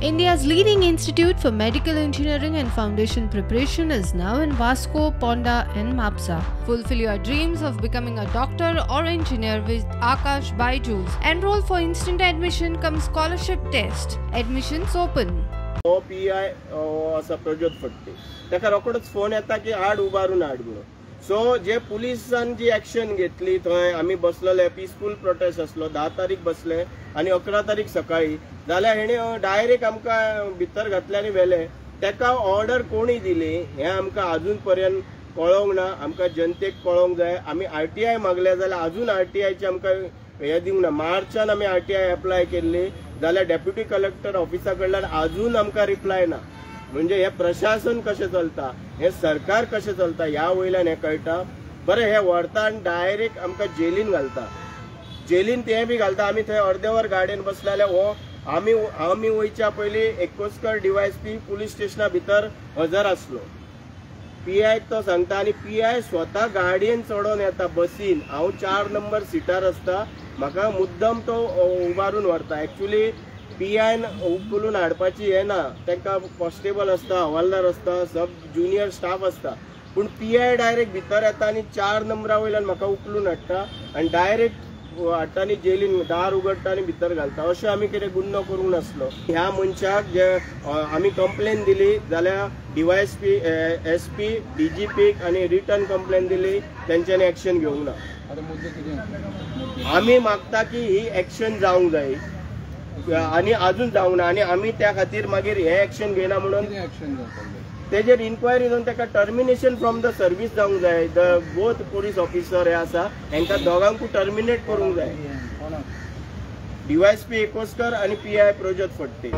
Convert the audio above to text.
India's leading institute for medical engineering and foundation preparation is now in Vasco, Ponda and Mapsa. Fulfill your dreams of becoming a doctor or engineer with Aakash Byju's. Enroll for instant admission cum scholarship test. Admissions open. हो P I आसा प्रज्योत फडते, ताका रोखडोच phone येता की हाड उबारून हाड म्हणून. सो जे पुलिसान जी एक्शन घेतली थंय आमी बसलेले, पिसफूल प्रोटेस्ट आसलो, 10 तारीख बसले आनी 11 तारीख सकाळी जाल्यार हेणे डायरेक्ट आमकां भितर घातले आनी व्हेले. ताका ऑर्डर कोणी दिली हें आमकां अजून पर्यंत कळोंक ना. आमकां जनतेक कळोंक जाय. आमी आरटीआय मागले जाल्यार अजून आरटीआयचे आमकां हें दिवंक ना. मार्चान आमी आरटीआय एप्लाय केल्ली जाल्यार डेप्युटी कलेक्टर ऑफिसा कडल्यान अजून आमकां रिप्लाय ना. म्हणजे हे प्रशासन कशें चलता, हे सरकार कशें चलता ह्या वयल्यान हें कळटा. बरें, हे व्हरता आनी डायरेक्ट आमकां जेलीन घालता. जेलीन तें बी घालता. आमी थंय अर्दे वर गाडयेन बसले जाल्यार हो आमी वयच्या पयलीं एकोस्कर डीवायएसपी पुलीस स्टेशना भितर हजर आसलो. पीआयक तो सांगता आनी पीआय स्वता गाडयेन चडोन येता बसीन. हांव 4 नंबर सिटार आसता, म्हाका मुद्दम तो उबारून व्हरता. एक्चुली पीआयन उखलून हाडपाची हें ना, तांकां कॉन्स्टेबल आसता, हवालदार आसता, सब ज्युनियर स्टाफ आसता. पूण पीआय डायरेक्ट भितर येता आनी 4 नंबरा वयल्यान म्हाका उखलून हाडटा आनी डायरेक्ट हाडटा आनी जेलीन दार उगडटा आनी भितर घालता. अशें आमी कितें गुन्नो करूंक नासलो. ह्या मनशाक जे आमी कंप्लेन दिली जाल्यार डीवायएसपी, एसपी, डीजीपीक आनी रिटर्न कंप्लेन दिली, तेंच्यांनी एक्शन घेवंक ना. आमी मागता की ही एक्शन जावंक जाय आनी अजून जावंक ना. आनी आमी त्या खातीर मागीर हे एक्शन घेयना म्हणून तेजेर इन्क्वायरी जावन ताका टर्मिनेशन फ्रॉम the service जावंक जाय. The both police officer हे आसा हेंकां दोगांकूय टर्मिनेट करूंक जाय, डीवायएसपी एकोस्कर आनी पीआय प्रज्योत फडते.